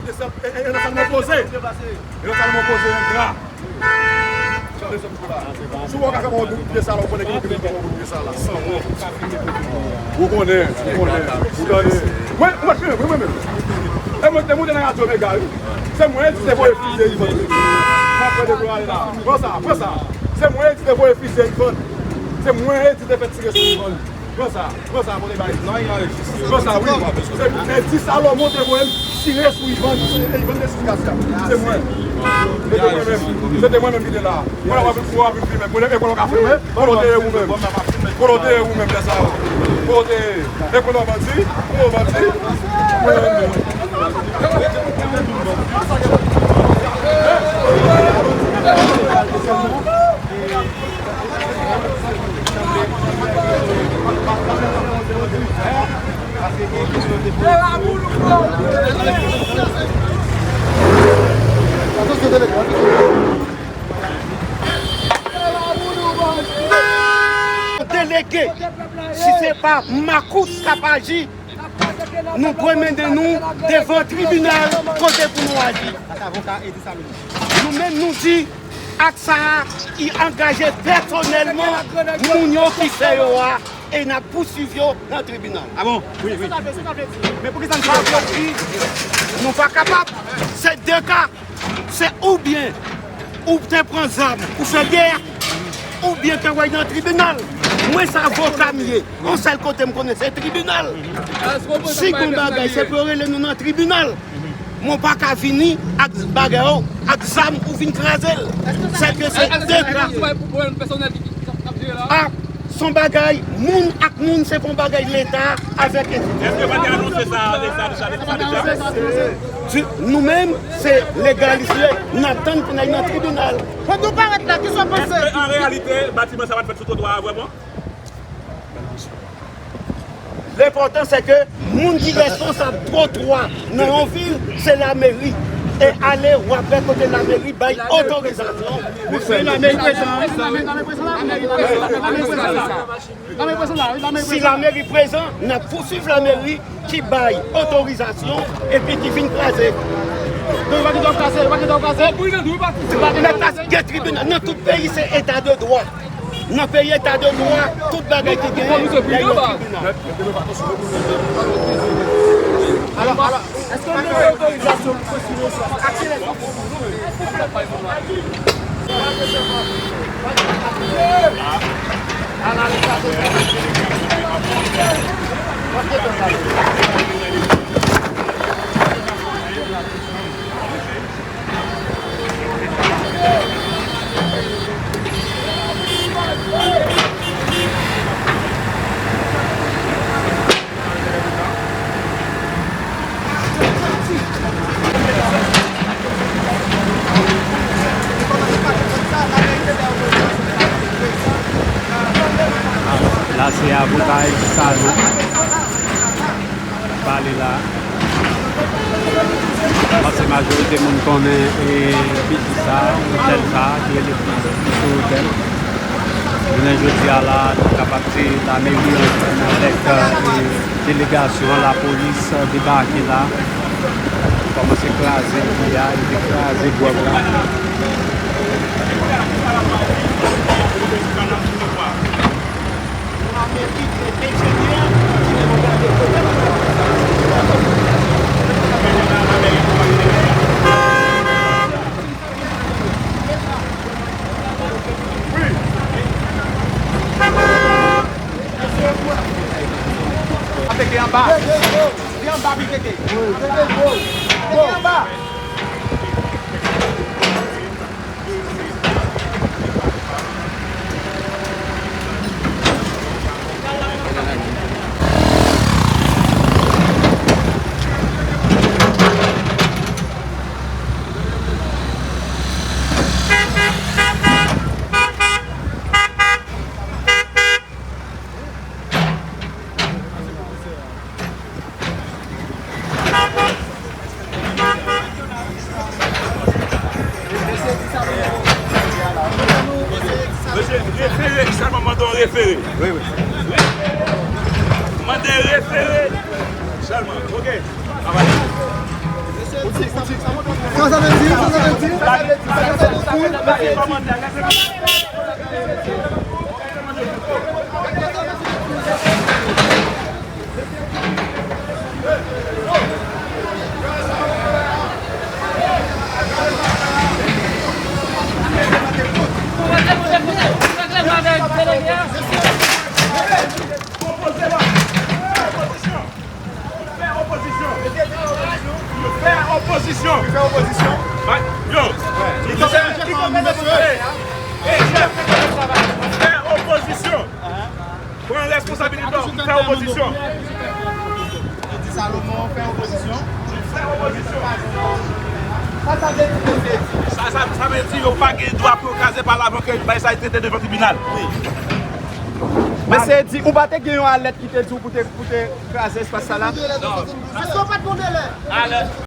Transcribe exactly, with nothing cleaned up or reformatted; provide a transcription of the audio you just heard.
E, e, e nan sa l mwen poze. E nan sa l mwen poze, engra. Si w wè w ka fè yon bout pye sa la, ou konnen ki moun ki mete yon bout pye sa la, sanwont. Ou konnen, ou konnen, ou tande. Mwen, mwen, mwen, mwen, mwen. E mwen te moute nan radyo Mega, wi. Se mwen ki te voye fize Ivan. Mwen pran de gwo ale la. Pran sa, pran sa. Se mwen ki te voye fize Ivan. Se mwen ki te fè tire sou Ivan. Pran sa, pran sa, pote bay. Pran sa, wi. Se, e di Salomon te voye m tire sou Ivan, e Ivan te sou Kasyap. Se mwen. Se te mwen menm. Se te mwen menm ki te la. Mwen w ap, w ap filme. Mwen, e kote w ka filme? Kote w te ye ou menm? Kote w te ye ou menm lè sa yo? Kote w te ye? E kote w bandi? Kote w bandi? Mwen menm. Delege, si se pa makout k ap aji, nou dwe mennen nou devan tribinal kote pou nou aji. Nou menm, nou di ak sa a ki angaje pèsonèlman moun yo ki fè yo a, e n ap pousuiv yo nan tribinal. Ah bon? Wi, wi. Men poukisa n fè sa? Nou pa kapab. Se de ka. Se oubyen ou te pran zam pou fè gè, oubyen ke w al nan tribinal. Mwen, se avoka m ye. Yon sèl kote m konnen, se tribinal. Si gon bagay, se pou yo rele nou nan tribinal. Mwen pa ka vini ak bagay ou, ak zam ou vin kraze l. Se ke se de ka. A, se yon bagay, moun ak moun, se pa yon bagay Leta avèk entite. Èske yo pa te anonse sa deja, deja, deja, deja? Di, nou menm, se legalis li ye, n ap tann pou n al nan tribinal. Fòk nou parèt la, kisa w panse? Èske, an reyalite, batiman sa pa t fèt sou twotwa a vrèman? Lenpòtan, se ke moun ki responsab twotwa nan yon vil, se lameri. E ale, w ap wè kote lameri bay otorizasyon pou fè. Lameri prezan, lameri prezan, lameri prezan. Si lameri prezan, n ap pousuiv lameri ki bay otorizasyon epi ki vin kraze. Donk, yo pa gen dwa kraze, yo pa gen dwa kraze. Yo pa gen dwa kraze. Nan tout peyi, se eta de dwa. Nan peyi eta de dwa, tout bagay ki genyen, y a yon tribinal. Èske nou gen otorizasyon pou kontinye sa? La, se avoka Salomon pale la. Paske majorite moun konnen, e, piti sa, otèl sa, ki rele Piti Otèl. Jounen jodi a la, nou kapab di lameri ansanm avèk, e, delegasyon lapolis debake la. Kòmanse kraze pye a, epi kraze bwòt la. Atake anba. Li anba pou teke. Teke anba. Mesye, refere, sèlman mande yon refere. Wi, wi. Mande refere sèlman, oke. Travay. Mesye, Sa sa vle di, sa sa vle di. Fè opozisyon. Fè opozisyon. Fè opozisyon. Yo. Fè opozisyon. Pran responsabilite w, fè opozisyon. Di Salomon, fè opozisyon. Fè opozisyon. Sa, sa vle di, mesye di. Sa, sa, sa vle di yo pa gen dwa pou yo kraze pa l avan ke bagay sa trete devan tribinal. Mesye di, ou pa te gen yon alèt ki te di w pou te, pou te kraze espas sa la? Èske w pa t gen yon delè? Alèt.